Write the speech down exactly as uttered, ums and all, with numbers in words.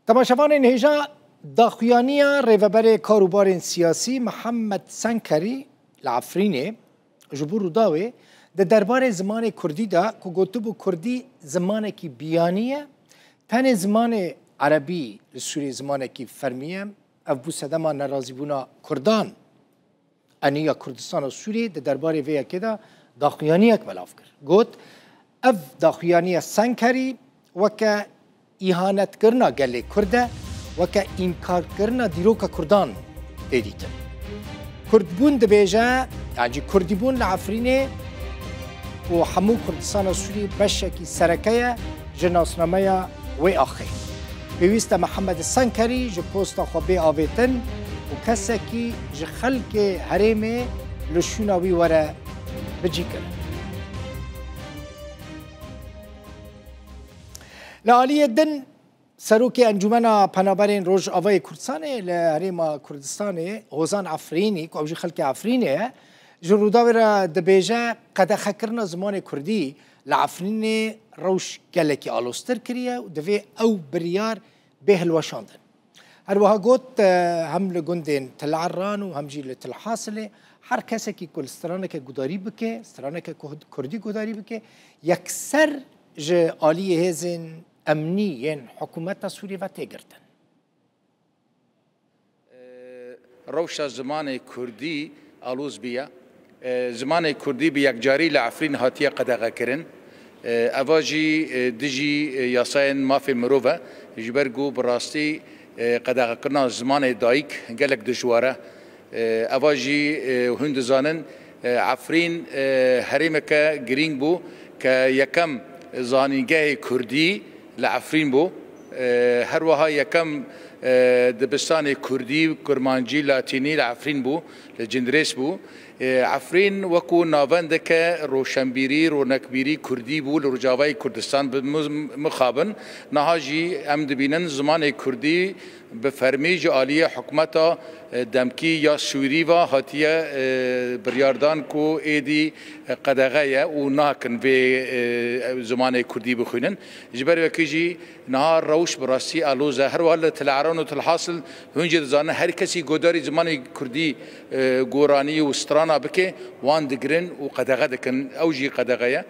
Temaşevanên hêja, daxuyaniya rêveberê karûbarên siyasî Mihemed Senkerî li Efrînê ji bo Rûdawê di derbarê zimanê kurdî de ku gotibû kurdî zimanekî biyanî ye, tenê zimanê erebî li Sûriyê zimanekî fermî ye, ev bû sedema nerazîbûna kurdan. Enî ya Kurdistana Sûriyê di derbarê vê yekê de daxuyaniyek belav kir. Got, ev daxuyaniya Senkerî weke îhanetkirina gelê Kurd e, weke înkarkirina dîroka Kurdan tê dîtin. Kurdbûn dibêje, yan jî Kurdîbûn li Efrînê û hemû Kurdistana Sûrî beşekî sereke ye ji nasnameya wê axê. Pêwîst e Mihemed Senkerî ji posta xwe bê avêtin û kesekî ji xelkê herêmê li şûna wî were bicîkirin. Li aliyê din, Serokê Encûmena Penaberên Rojavayê Kurdistanê li Herêma Kurdistanê, Hozan Efrînî, ku ew jî xelkê Efrînê ye, ji Rûdawê re dibêje, qedexekirina zimanê kurdî li Efrînê rewş gelekî aloztir kiriye û divê ew biryar bê hilweşandin. Her wiha got, e, hem li gundên Til Erran û hem jî li Til Hasilê her kesekî ku li straneke gudarî bike, straneke ku-, kurdî gudarî bike, yekser ji aliyê hêzên emnî yên hikûmeta Sûrî ve tê girtin. Rewşa zimanê kurdî aloz bûye. Zimanê kurdî bi yekcarî li Efrîn hatiye qedexekirin. Eva jî dijî yasayên mafê mirov e, ji ber ku bi rastî qedexekirina zimanê dayik gelek dijwar e. Eva jî hûn dizanin, Efrîn herêmeke girîng bû ke yekem zanîngehê kurdî li Efrîn bû. Her wiha yekem dibistanê kurdî, kurmancî, latînî li Efrîn bû, li Cindirês bû. Efrîn wekû navendeke roşenbîrî, ronekbîrî kurdî bû li Rojavayê Kurdistan. Bi mixabin, niha jî em dibînin zimanê kurdî bi fermî ji aliyê hikûmeta demkî ya Sûrî ve hatiye biryardan ku êdî qedexe ye û nakin vê zimanê kurdî bixwînin. Ji ber wekî jî niha rewş bi rastî aloz e. Her wiha li Til Eran û Til Hasil hûn jî dizanin, her kesî godarî zimanê kurdî goranî û strana bike, wan digirin û qedexe dikin. Ew jî qedexe ye.